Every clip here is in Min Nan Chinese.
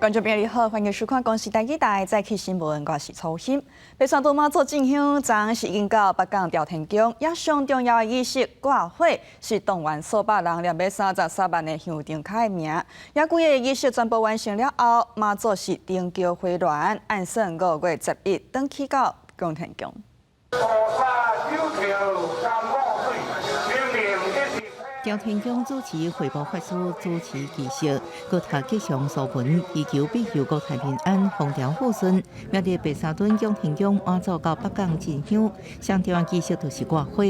觀眾朋友你好，歡迎收看《公視台語台》早起新聞，我是楚欣。白沙屯媽祖進香，昨昏是已經到北港朝天宮，也上重要的儀式掛火，是動員數百人念欲33萬个香燈腳的名。也幾个儀式全部完成了後，媽祖是登轎回鑾，按算5月11轉去到奉天宮。菩朝天宮主持惠波法師主持儀式，閣讀吉祥呪文，祈求庇佑國泰民安、風調雨順。明日白沙屯仰天宮媽祖到北港進香，上重要儀式就是掛火。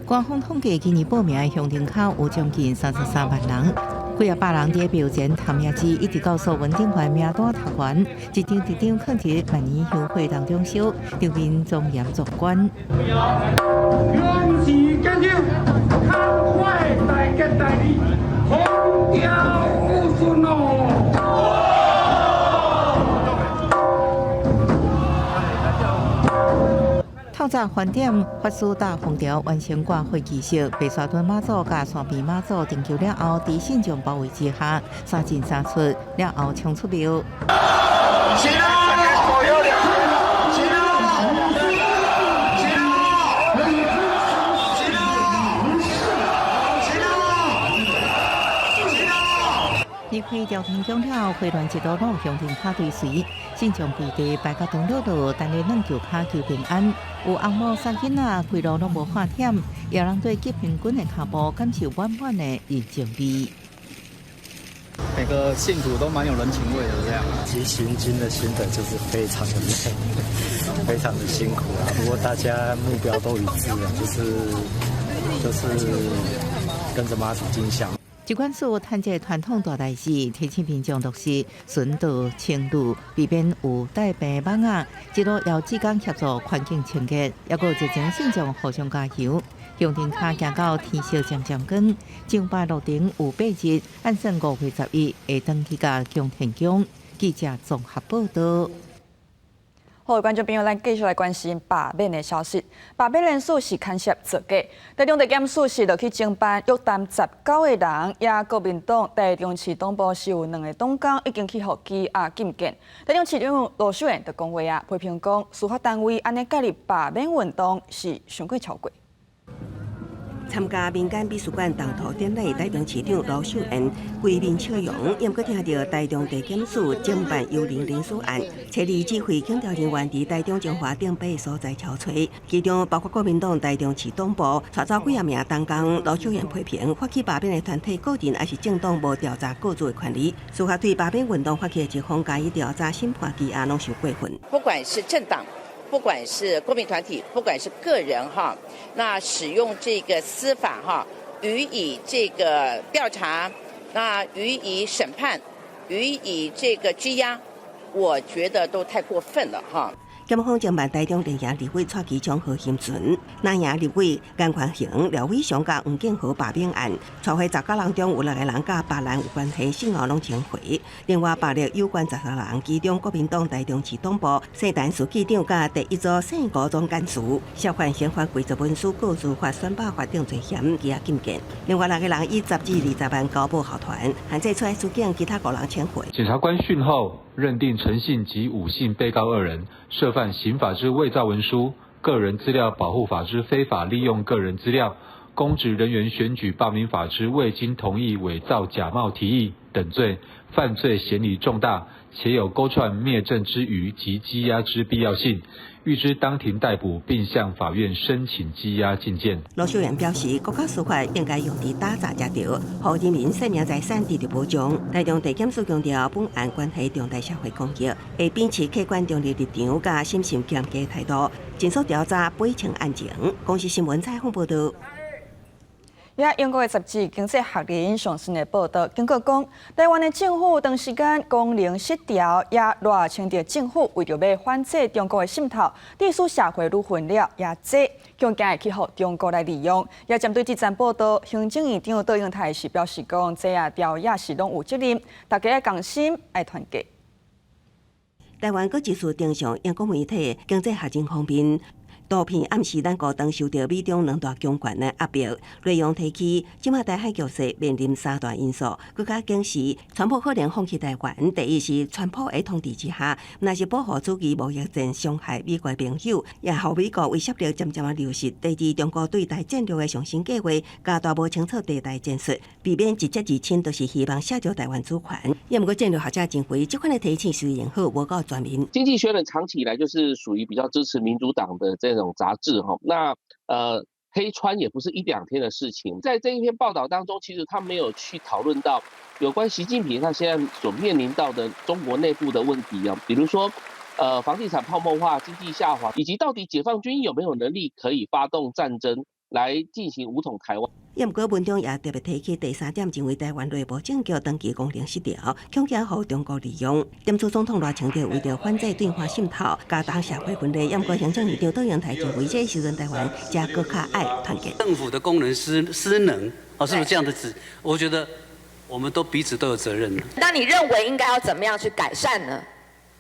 官方統計，今年報名的香燈腳有將近33萬人。幾仔百人佇廟前讀名字，一直到呪文頂懸名單讀完，一張一張囥佇萬年香火當中燒，場面莊嚴壯觀。勇士堅強，慷慨大吉大利，風調雨順哦。透早3點，法師搭風轎完成掛火儀式，白沙屯媽祖佮山邊媽祖登轎了後，佇信眾包圍之下，三進三出了後衝出廟。離開朝天宮了後，回鑾一道路香燈腳追隨，信眾跪地拜甲長樂樂，等咧軟轎跤求平安。有翁某捒囡仔，規路攏無看忝，也人對急行軍的跤步感受滿滿的人情味。每個信徒都蠻有人情味的，這樣。其實行軍的心得就是非常的累，非常的辛苦啊。不過大家目標都一致啊，就是跟着媽祖進香。疾管署趁這傳統大代誌，提醒民眾落實巡道清路，避免有帶病蠓仔。一路由志工協助環境清潔，抑閣熱情信眾互相加油。香燈腳行到天色漸漸光，參拜路程有8日，按算5月11會轉去到奉天宮。記者綜合報導。好，觀眾朋友，咱繼續來關心罷免的消息。罷免人數是牽涉造假，台中地檢署是落去偵辦約談19個人，也國民黨台中市黨部是有兩个黨工已經去予羈押禁見。台中市長盧秀燕就講話啊，批評講司法單位按呢介入罷免運動是傷過超過。參加民間美術館動塗典禮，台中市長盧秀燕規面笑容，猶閣聽著台中地檢署偵辦幽靈人事案，初二指揮檢調人員佇台中中華頂八所在敲揣，其中包括國民黨台中市黨部，帶走幾仔名黨工。盧秀燕批評發起罷免的團體、個人抑是政黨無調查告訴的權利，司法對罷免運動發起的一方加以調查、審判、羈押，攏傷過分。不管是政黨，不管是公民團體，不管是個人哈，那使用這個司法哈，予以這個調查，那予以審判，予以這個羈押，我覺得都太過分了哈。檢方偵辦台中連營立委蔡其昌、何欣純、南營立委顏寬恆、廖偉雄佮黃建和罷免案，帶回19人中有6個人佮罷難有關係，姓敖攏請回。另外，罷了有關13人，其中國民黨台中市黨部姓陳書記長佮第一組姓辜總幹事，涉犯憲法規則文書告知法、選罷法等罪嫌，羈押禁見。另外6個人以10至20萬交保候傳，限制出來出境，其他五人請回。檢察官訊後認定陳姓及伍姓被告二人涉犯刑法之偽造文書、個人資料保護法之非法利用個人資料、公職人員選舉罷免法之未經同意偽造假冒提議等罪，犯罪嫌疑重大，且有勾串滅證之虞及羈押之必要性，諭知當庭逮捕，並向法院申請羈押禁見。盧秀燕表示，國家司法應該用佇打詐才對，予人民生命財產得著保障。台中地檢署強調，本案關係重大社會公益，會秉持客觀中立立場，佮審慎嚴格態度，盡速調查厘清案情。公視新聞採訪報導。也英國的雜誌《經濟學人》上新的報導，警告講，台灣的政府長時間功能失調，也賴清德政府為著欲反制中國的滲透，致使社會愈分裂也濟，恐驚會去予中國來利用。也針對這則報導，行政院長卓榮泰是表示講，這啊朝野是攏有責任，大家愛共心，愛團結。台灣閣繼續登上英國媒體《經濟學人》封面。圖片暗示咱高登受著美中兩大強權的壓迫。內容提起，這馬台海局勢面臨三大因素，閣較警示，川普可能放棄台灣。第一是川普的統治之下，若是保護主義貿易戰傷害美國朋友，也予美國威懾力漸漸仔流失。第二，中國對台戰略的上新計劃，加大無清楚地帶戰術，避免直接入侵，都是希望削弱台灣主權。也毋過戰略學者認為，這款的提醒雖然好，無夠全面。經濟學人長期以來就是屬於比較支持民主黨的這種雜誌哈。那黑川也不是一兩天的事情，在這一篇報道當中，其實他沒有去討論到有關習近平他現在所面臨到的中國內部的問題啊，比如說房地產泡沫化、經濟下滑，以及到底解放軍有沒有能力可以發動戰爭來進行武統台灣。也毋過文中也特別提起第三點，認為台灣內部政局長期功能失調，恐驚予中國利用。點出總統賴清德為著反制對華滲透，加重社會分裂。也毋過行政院長卓榮泰認為，這個時陣台灣才閣較愛團結。政府的功能失能，哦，是不是這樣的子？我覺得我們都彼此都有責任。那你認為應該要怎麼樣去改善呢？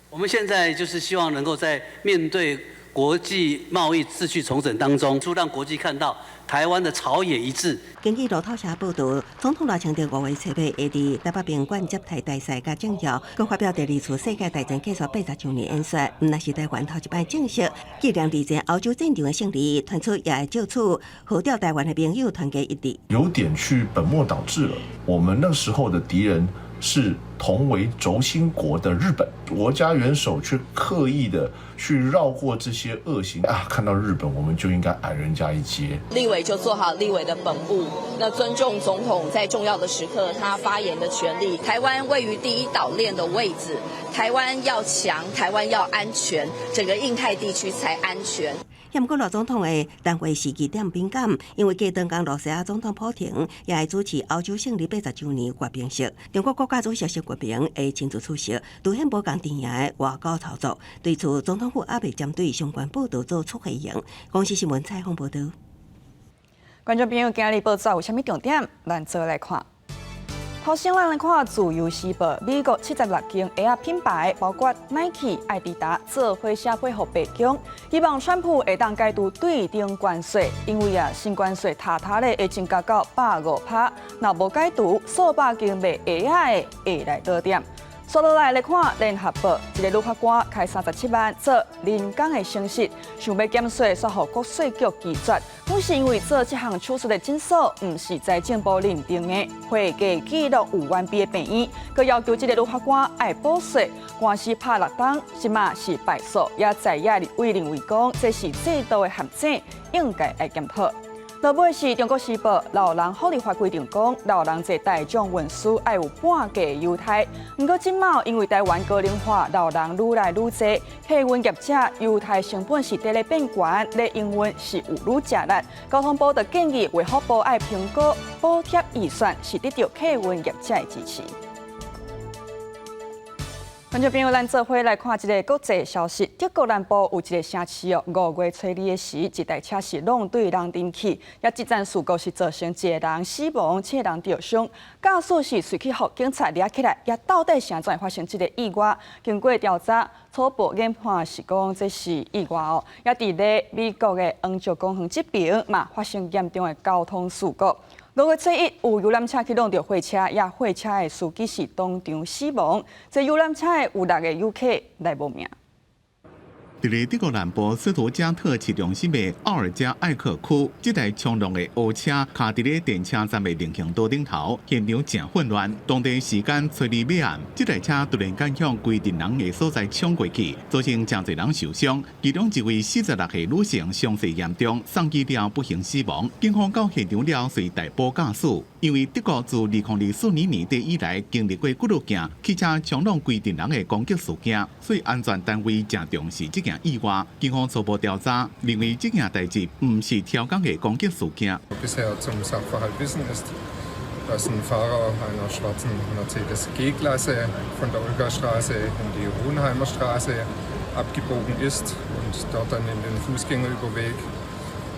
我們現在就是希望能夠在面對國際貿易秩序重整當中，讓國際看到台灣的朝野一致。根據路透社報道，總統賴清德5月7日會佇台北賓館接待大使佮政要，閣發表第二次世界大戰結束80週年演說。毋但是台灣頭一擺正式紀念二戰歐洲戰場的勝利，傳出也會借此號召台灣的盟友團結一致。有點去本末倒置了。我們那時候的敵人是同為軸心國的日本，國家元首卻刻意的去繞過這些惡行啊！看到日本，我們就應該矮人家一截。立委就做好立委的本務，那尊重總統在重要的時刻他發言的權利。台灣位於第一島鏈的位置，台灣要強，台灣要安全，整個印太地區才安全。毋過賴總統的談話時機點敏感，因為隔當工羅西亞總統普廷也會主持歐洲勝利80週年閱兵式，中國國家主席習近平會親自出席，凸顯無仝陣營的外交操作。對此，總統府猶未針對相關報道做出回應。公視新聞採訪報道。觀眾朋友，今日報紙有啥物重點？咱做來看。頭先咱來看《自由時報》，美國76間鞋仔品牌，包括 Nike、愛迪達，做伙寫批予白宮，希望川普會當解除對頂關稅，因為啊，新關稅踏踏咧會增加到105%，若無解除，數百間賣鞋仔的會來倒店。紲落來來看《聯合報》，一个女法官開37萬做人工的生殖，想欲減稅，煞予國稅局拒絕。講是因為做這項手術的診所，毋是財政部認定的會計記錄有完備的病院，閣要求這个女法官愛補稅，官司拍6冬，這馬是敗訴，也在野立委認為講這是制度的陷阱，應該愛檢討。落尾是中國時報，老人福利法規定講，老人坐大眾運輸愛有半價優待。毋過這馬因為台灣高齡化，老人愈來愈濟，客運業者優待成本是佇咧變懸，咧營運是有愈食力。交通部就建議衛福部愛評估補貼預算，是得著客運業者的支持。觀眾朋友，咱做伙來看一个國際消息。德國南部有一个城市哦，5月初二的時，一台車是挵對人進去，也這場事故是造成一个人死亡，七个人著傷。駕駛是隨去予警察掠起來，也到底是按怎會發生這个意外？經過調查，初步研判是講這是意外哦。也佇咧美國的黃石公園這邊嘛，發生嚴重的交通事故。5月初一，有遊覽車去挵著貨車，也貨車的司機是當場死亡。這遊覽車的有六个遊客來無命。佇咧德國南部斯圖加特市中心的奧爾加艾克區，這台衝浪的烏車卡佇咧電車站的人行道頂頭，現場誠混亂。當地時間初二晚暗，這台車突然間向規陣人的所在衝過去，造成誠濟人受傷。其中一位46歲女性傷勢嚴重，送醫了不幸死亡。警方到現場了，遂逮捕駕駛。因為德國自2024年年底以來，經歷過幾若件汽車衝挵規陣人的攻擊事件，所以安全單位誠重視這件意外。警方初步調查，認為這件代誌毋是超工的攻擊事件。 Bisher zum Sachverhalt wissen ist, dass ein Fahrer einer schwarzen Mercedes G-Klasse von der Olgastraße in die Ronheimer Straße abgebogen ist und dort dann in den Fußgängerüberweg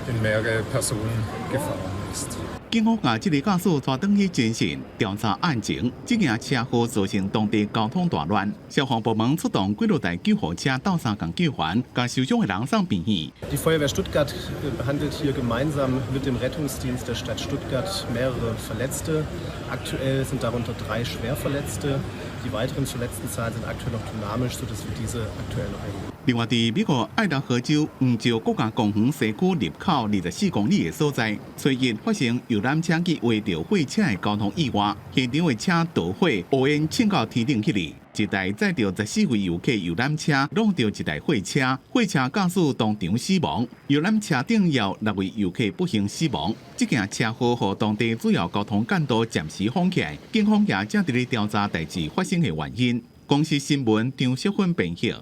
in mehrere Personen gefahren ist. ist。警方共這个駕駛帶轉去前線調查案情，這件車禍造成當地交通大亂，消防部門出動幾落台救護車鬥相共救援，共受傷的人送病院。 Die Feuerwehr Stuttgart behandelt hier gemeinsam mit dem Rettungsdienst der Stadt Stuttgart mehrere Verletzte. Aktuell sind darunter drei Schwerverletzte. Die weiteren Verletztenzahlen sind aktuell noch dynamisch, sodass wir diese aktuell noch erheben. 另外，佇美國愛達荷州黃石國家公園西區入口24公里的所在，初一發生遊覽車去劃著貨車的交通意外，現場的車著火，烏煙衝到天頂去哩。一台載著14位遊客遊覽車挵著一台貨車，貨車駕駛當場死亡，遊覽車頂有六位遊客不幸死亡。這件車禍予當地主要交通幹道暫時封起來，警方也正佇咧調查代誌發生的原因。公視新聞張淑芬編譯。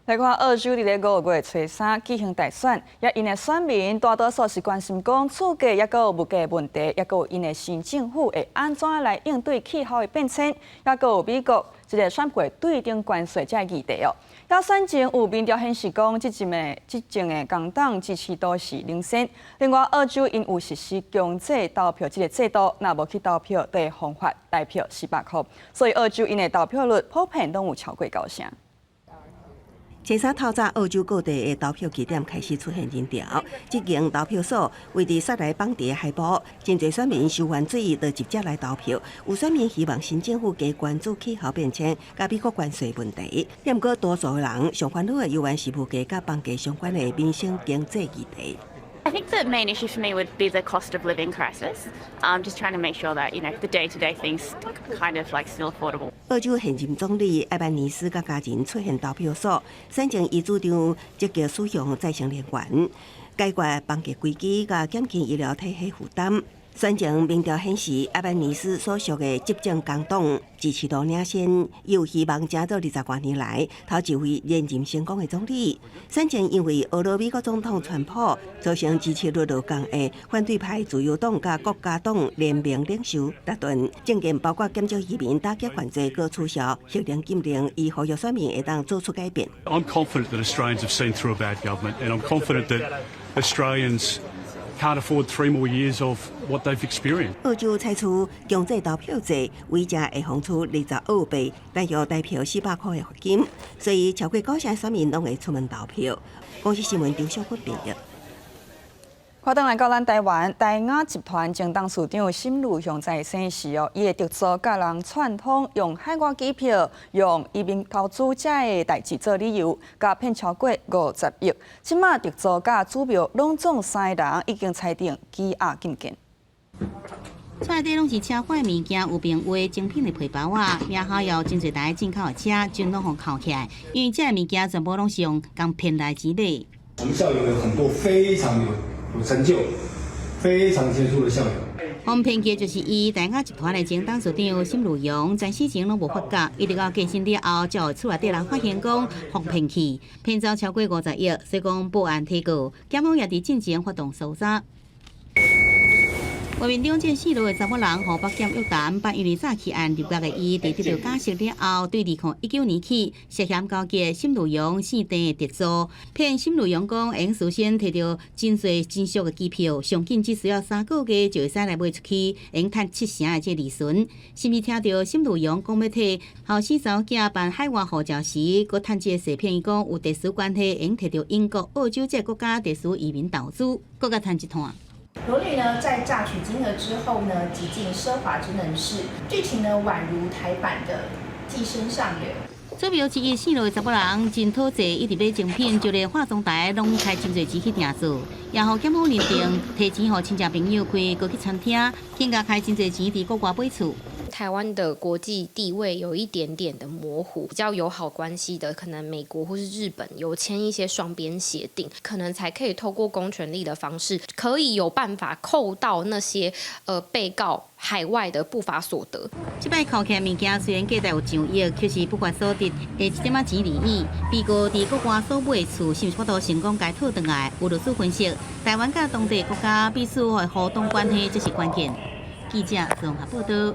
來看澳洲佇咧5月初三舉行大選，也𪜶的選民大多數是關心講厝價，抑閣有物價問題，抑閣有𪜶的新政府會按怎來應對氣候的變遷，抑閣有美國這个選舉對等關稅這个議題哦。也選前有民調顯示講，這陣的工黨支持度是領先。另外，澳洲𪜶有實施強制投票這个制度，若無去投票，就會予罰台票400箍。所以澳洲𪜶的投票率普遍攏有超過九成。初三透早，澳洲各地的投票據點開始出現人潮。這間投票所位佇雪梨邦迪海埔，真濟選民收完水就直接來投票。有選民希望新政府加關注氣候變遷、佮美國關稅問題。毋過多數人上煩惱的猶原是物價佮房價相關的民生經濟議題。 I think the main issue for me would be the cost of living crisis. Just trying to make sure that the day-to-day things kind of like still affordable. 澳洲現任總理艾班尼斯佮家人出現投票所，選前伊主張積極使用再生能源，解決房價危機，佮減輕醫療體系負擔。選前民調顯示，艾班尼斯所屬的執政工黨支持度領先，有希望成做20多年來頭一位連任成功的總理。選前因為呵咾美國總統川普造成支持率落降的反對派自由黨佮國家黨聯盟領袖達頓，政見包括減少移民、打擊犯罪、閣取消黑人禁令，伊呼籲選民會當做出改變。 I'm confident that Australians have seen through a bad government, and I'm confident that Australians can't afford 3 more years of what they've experienced. 澳洲採取強制投票制，違者會予處20澳幣，大約台票400箍的罰金，所以超過九成選民攏會出門投票。公視新聞張小芬編譯。看轉來到咱台灣，大亞集團前董事長沈汝雄在生時哦，伊的特助共人串通，用海外機票、用移民投資這个代誌做理由，共騙超過50億。這馬特助佮主謀攏總三个人已經裁定羈押禁見。厝內底攏是奢華物件，有名畫精品的皮包仔，也還有真濟台進口的車，全攏予扣起來。因為這个物件全部攏是用共騙來錢買。我們校友有很多非常有成就、非常傑出的校友。予騙去就是伊大亞集團的前董事長沈汝榮，在死前攏無發覺，一直到過身了後，才予厝內底人發現講予騙去，騙走超過50億，所以講報案提告，檢方也佇進前發動搜查。畫面中這四路的查某人，予北檢約談，但因為早起案入獄的伊，佇得著假釋了後，對2019年起涉嫌勾結沈汝榮姓鄭的特助，騙沈汝榮講會用事先提著真濟真俗的機票，上緊只需要3個月就會使來賣出去，會用趁七成的這利潤。甚至聽著沈汝榮講欲替後生查某囝辦海外護照時，閣趁這個詐騙伊講有特殊關係，會用提著英國、澳洲這個國家特殊移民投資，閣共趁一攤。羅女呢，在詐取金額之後呢，極盡奢華之能事，劇情呢宛如台版的《寄生上流》。主謀之一姓羅的查某人真討債，一直買精品，就連化妝台攏開真濟錢去訂做，也予檢方認定提錢予親戚朋友開高級餐廳，更加開真濟錢佇國外買厝。台灣的國際地位有一點點的模糊，比較友好關係的，可能美國或是日本有簽一些雙邊協定，可能才可以透過公權力的方式，可以有辦法扣到那些被告海外的不法所得。這擺扣起來物件雖然價值有上億，卻是不法所得的一點仔錢而已。被告佇國外所買的厝，是毋是法度成功共討轉來？有律師分析，台灣佮當地國家彼此的互動關係，這是關鍵。記者綜合報道。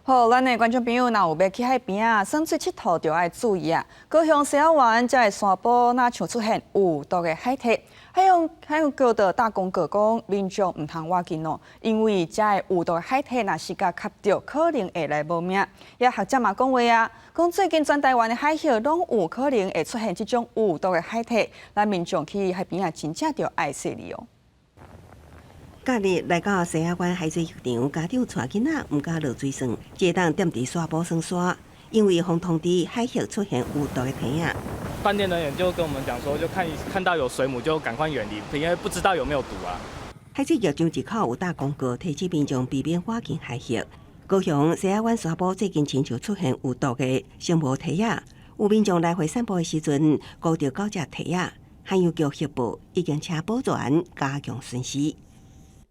好，咱的觀眾朋友，若有欲去海邊仔，耍水𨑨迌就愛注意啊！高雄西仔灣這个沙埔，若像出現有毒的海蛻，海洋局就打廣告講，民眾毋通倚近哦，因為這个有毒的海蛻若是共吸著，可能會來無命。也學者嘛講話啊，講最近全台灣的海域攏有可能會出現這種有毒的海蛻，咱民眾去海邊仔，真正著愛細膩哦。假日來到西仔灣海水浴場，家長帶囡仔毋敢落水耍，只當踮佇沙埔耍沙，因為予通知海域出現有毒的蛻仔。飯店人員就跟我們講說，就看看到有水母就趕快遠離，因為不知道有沒有毒啊。海水浴場入口有打廣告，提醒民眾避免倚近海域。高雄西仔灣沙埔最近親像出現有毒的生物蛻仔，有民眾來回散步的時陣，顧著九隻蛻仔，海洋局核報已經請保全加強巡視。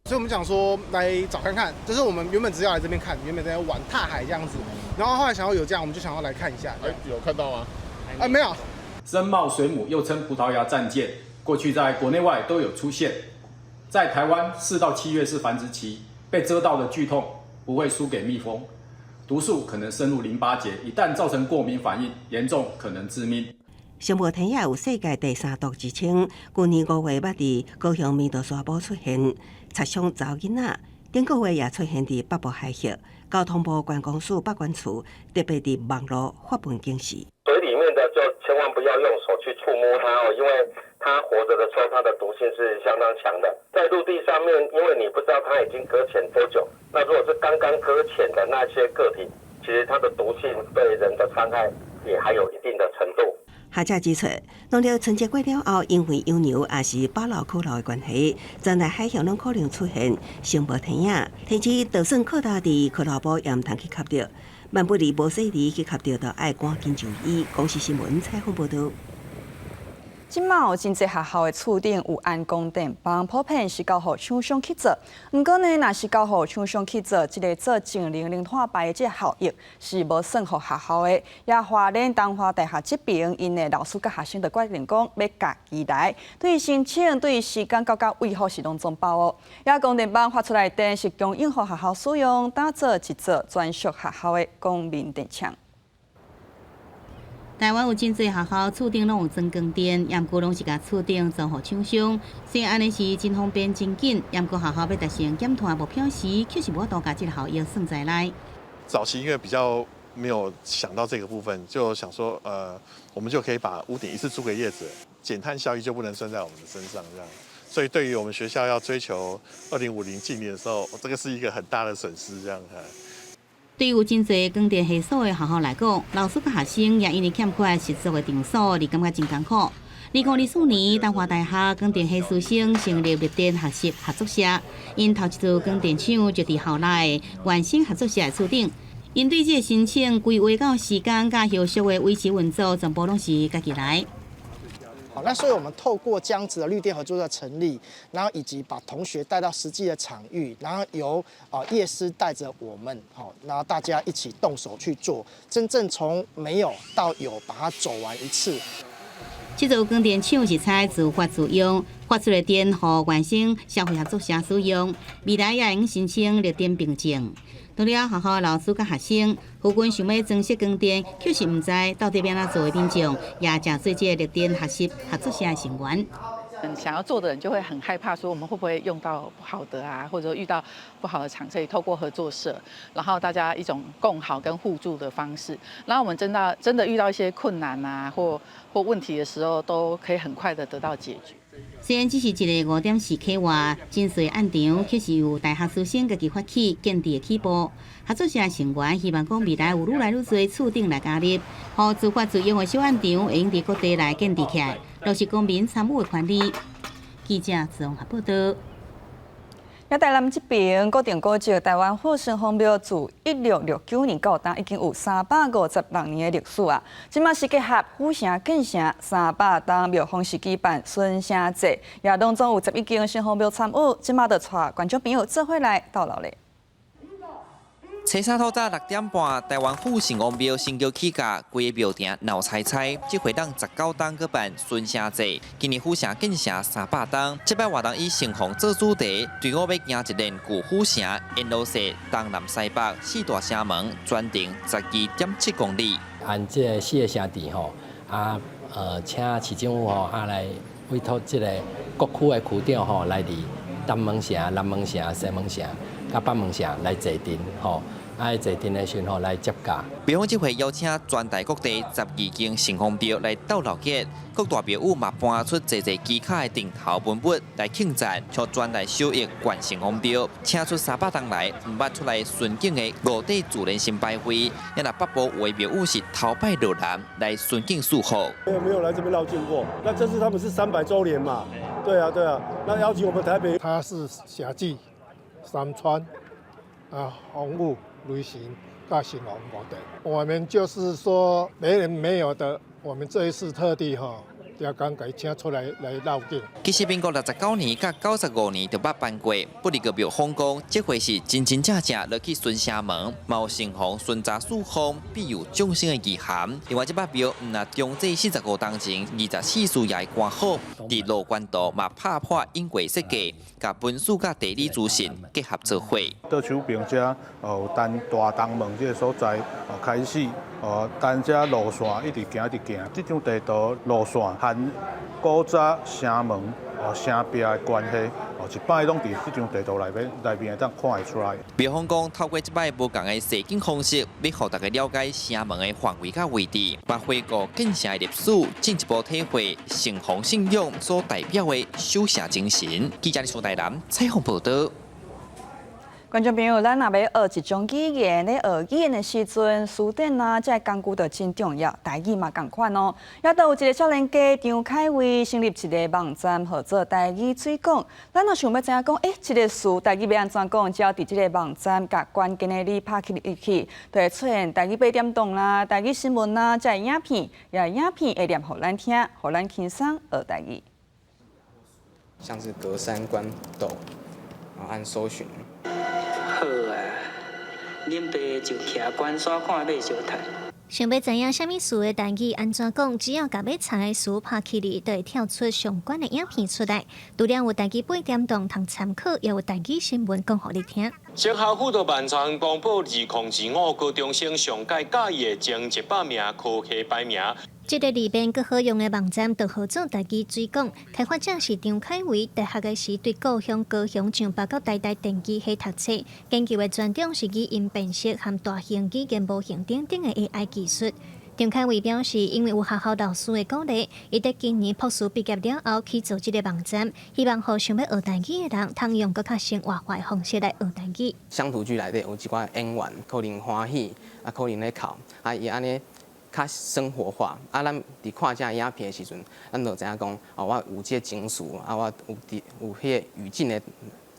所以我們想說來找看看，就是我們原本只要來這邊看，原本在玩踏海這樣子，然後後來想要有這樣，我們就想要來看一下。哎，有看到嗎？哎，沒有。針帽水母又稱葡萄牙戰艦，過去在國內外都有出現。在台灣4到7月是繁殖期，被蟄到的劇痛不會輸給蜜蜂，毒素可能深入淋巴結，一旦造成過敏反應，嚴重可能致命。生物蛻仔有世界第三毒之稱，去年5月捌佇高雄明道沙埔出現，擦傷查某囡仔。頂個月也出現佇北部海域，交通部觀光署北管處特別佇網路發文警示。水裡面的就千萬不要用手去觸摸它哦，因為它活著的時候，它的毒性是相當強的。在陸地上面，因為你不知道它已經擱淺多久，那如果是剛剛擱淺的那些個體，其實它的毒性對人的傷害也還有一定的程度。學者指出，農曆春節過了後，因為養牛抑是保留捕撈的關係，全台海域攏可能出現生物蛻仔，提醒就算靠搭佇可樂埔也毋通去吸著，萬不利無細膩去吸著，就愛趕緊就醫。公視新聞採訪報導。這馬有真濟學校的厝頂有安光電板，普遍是交予廠商去做。毋過呢，若是交予廠商去做，這个做節能零碳排的這个效益是無算予學校的。也花蓮東華大學這爿，𪜶的老師佮學生就決定講，欲家己來，對申請、對時間到佮維護是攏總包哦。也光電板發出來的電是供應予學校使用，打造一座專屬學校的公民電廠。台灣有真濟學校厝頂攏有裝光電，毋過攏是共厝頂租予廠商。雖然按呢是真方便、真緊，毋過學校欲達成減碳目標時，卻是無法度共這个效益算在內。早期因為比較沒有想到這個部分，就想說，我們就可以把屋頂一次租給業者，減碳效益就不能算在我們的身上，這樣。所以對於我們學校要追求2050淨零的時候，這個是一個很大的損失，這樣。對有真濟光電系所的學校來講，老師佮學生也因為欠缺實作的場所而感覺真艱苦。2024年，東華大學光電系師生成立綠電學習合作社，𪜶頭一座光電廠就佇校內原生合作社的厝頂。𪜶對這个申請規劃到時間佮後續的維持運作，全部攏是家己來。好，那所以我們透過這樣子的綠電合作社成立，然後以及把同學帶到實際的場域，然後由業師帶着我們，好，然後大家一起動手去做，真正從沒有到有，把它走完一次。這座光電廠是採自發自用，發出的電予原生消費合作社使用，未來也會用申請綠電憑證。除了學校老師佮學生，附近想欲裝設光電，卻是毋知到底欲按怎做的民眾，也誠做這个綠電學習合作社的成員。想要做的人就會很害怕，說我們會不會用到不好的啊，或者說遇到不好的廠，所以透過合作社，然後大家一種共好跟互助的方式，然後我們真的遇到一些困難啊，或問題的時候，都可以很快的得到解決。雖然只是一个5.4瓦真細暗場，卻是由大學師生家己發起建置的起步。合作社成員希望講未來有愈來愈濟厝頂來加入，予自發自用的小暗場會用佇各地來建置起來，落實公民參與的權利。記者綜合報道。佇台南這爿古定古蹟台灣富城隍廟自1669年到今已經有356年的歷史啊！這馬是結合府城建城300冬廟方式舉辦巡城祭，也攏總有11間城隍廟參與。這馬就帶觀眾朋友做伙來鬥鬧咧。初三透早6點半，台灣府城隍廟神轎起駕，規个廟埕鬧猜猜。這回當19冬舉辦巡城祭，今年府城建城300冬。這擺活動以城隍做主題，隊伍欲行一輪舊府城，沿路踅東南西北四大城門，全程12.7公里。按這个四个城鎮吼，啊，請市政府吼，啊來委託這个各區的區長吼來佇東門城、南門城、西門城、佮北門城來坐鎮吼。啊！坐陣的時吼來接駕。廟方這回邀請全台各地12間城隍廟來鬥鬧熱，各大廟宇嘛搬出濟濟機卡的頂頭文物來慶讚，像全台首邑縣城隍廟，請出300冬來毋捌出來巡境的五帝自然神牌位，也若北部有的廟宇是頭擺落南來巡境祝福。沒有來這邊繞境過，那這次他們是300週年嘛？對啊對啊，那邀請我們台北。他是霞濟、三川、啊紅霧。雷神、佮城隍五帝，我們就是說別人沒有的，我們這一次特地哈，要剛給請出來來繞境。其實民國69年佮95年就捌辦過，不離個廟方講，這回是真真正正落去巡城門，嘛有城隍巡查四方，庇佑眾生的意涵。另外，這擺廟毋若重製45冬前24事爺的官號，佇羅關道嘛拍破隱過設計，共文史佮地理資訊結合做伙。倒手邊遮，哦，從大東門這个所在，哦開始，哦，沿這路線一直行一直行，這張地圖路線和古早城門、哦城壁的關係，哦一擺攏佇這張地圖內面內面會當看會出來。廟方講，透過這擺無仝的踅景方式，欲予大家了解城門的範圍佮位置，嘛回顧建城的歷史，進一步體會城隍信仰所代表的守城精神。記者李台南採訪報導。觀眾朋友，咱若欲學一種語言，咧學語言的時陣，詞典啊，這个工具就真重要。台語嘛仝款哦。也都有一个少年家張凱威成立一个網站，號做台語水講。咱若想欲知影講，欸，這个詞台語欲按怎講，只要佇這个網站共關鍵的字拍入去，就會出現台語八點檔啦、台語新聞啦，這个影片，也影片會念予咱聽，予咱輕鬆學台語。像是隔山觀斗，然後按搜尋。好啊，恁爸就徛關山看馬相趁。想欲知影啥物詞的台語按怎講，只要共欲查的詞拍起來，就會跳出相關的影片出來。除了有台語八點檔通參考，也有台語新聞講予你聽。學校輔導萬川公布2025高中生上蓋佮意的前100名科系排名。這个利便閣好用的網站，就號做台語水講。開發者是張凱維，大學的時對故鄉高雄上北到台大電機系讀冊，研究的專長是語音辨識和大型語言模型等等的 AI 技術。張凱維表示，因為有學校老師的鼓勵，伊佇今年博士畢業了後去做這个網站，希望予想欲學台語的人，通用閣較生活化的方式來學台語。鄉土劇內底有一寡演員可能歡喜，啊可能咧哭，啊伊按呢較生活化，啊咱佇看這影片的時陣，咱就知影講，哦我有這个情緒，啊我有佇有彼个語境的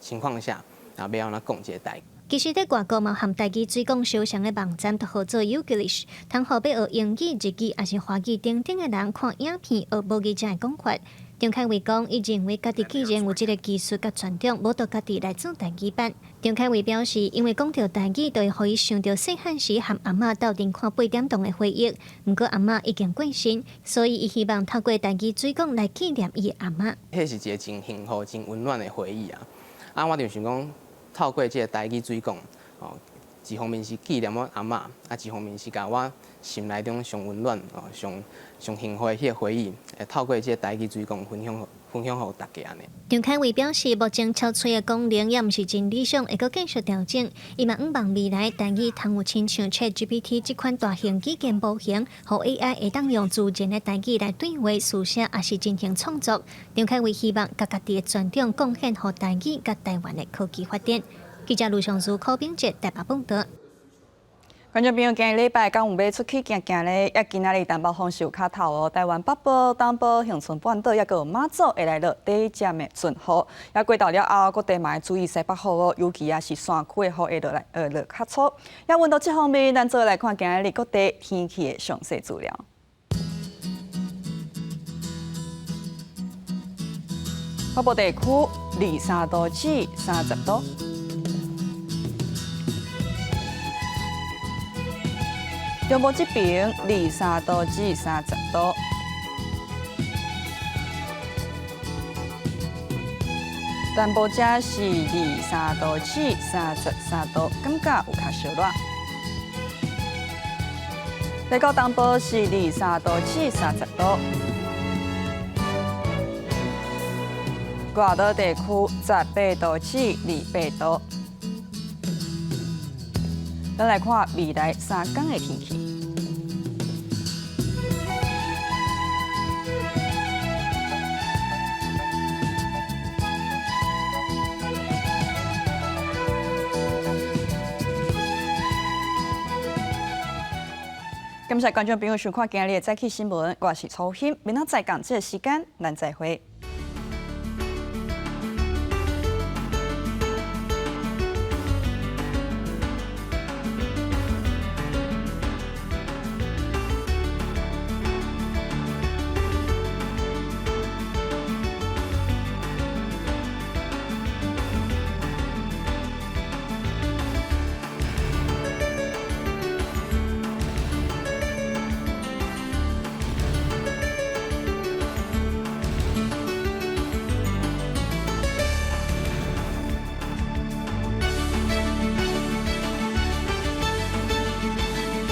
情況下，啊欲按怎講這个台語。其實，佇外國嘛，和台語水講相像的網站，都號做 YouGlish，通予欲學英語、日語抑是華語等等的人看影片學母語者的講法。張凱維講，伊認為家己既然有這个技術佮專長，無就家己來做台語版。張凱維表示，因為講著台語，就會予伊想著細漢時和阿嬤鬥陣看八點檔的回憶。毋過阿嬤已經過身，所以伊希望透過台語水講來紀念伊的阿嬤。彼是一个真幸福、真溫暖的回憶啊！啊，我就想講，透過這个台語水講，哦，一方面是紀念我阿嬤，啊，一方面是共我心內中上溫暖、哦，上上幸福的彼个回憶，會透過這个台語水講分享分享予大家按呢。張凱維表示，目前抽喙的功能猶毋是真理想，會閣繼續調整。伊嘛向望未來台語通有親像 ChatGPT 這款大型語言模型，予 AI 會當用自然的台語來對話、書寫，抑是進行創作。張凱維希望共家己的專長貢獻予台語佮台灣的科技發展。記者盧尚書、柯炳哲台北報導。觀眾朋友，今禮拜敢有欲出去行行咧？也今仔日東北風是有較透哦。台灣北部、東部、恆春半島，抑閣有馬祖會來落短暫的陣雨。也過晝了後，各地嘛愛注意西北風哦，尤其也是山區的雨會落來，落較粗。也溫度這方面，咱做伙來看今仔日各地天氣的詳細資料。北部地區23度至30度。中部這邊23度至30度。南部則是23度至33度，感覺有較燒熱。來到東部是23度至30度。外島地區18度至28度。咱來看未來3天的天氣。感謝觀眾朋友收看今日的早起新聞，我是楚欣，明仔載仝這个時間，咱再會。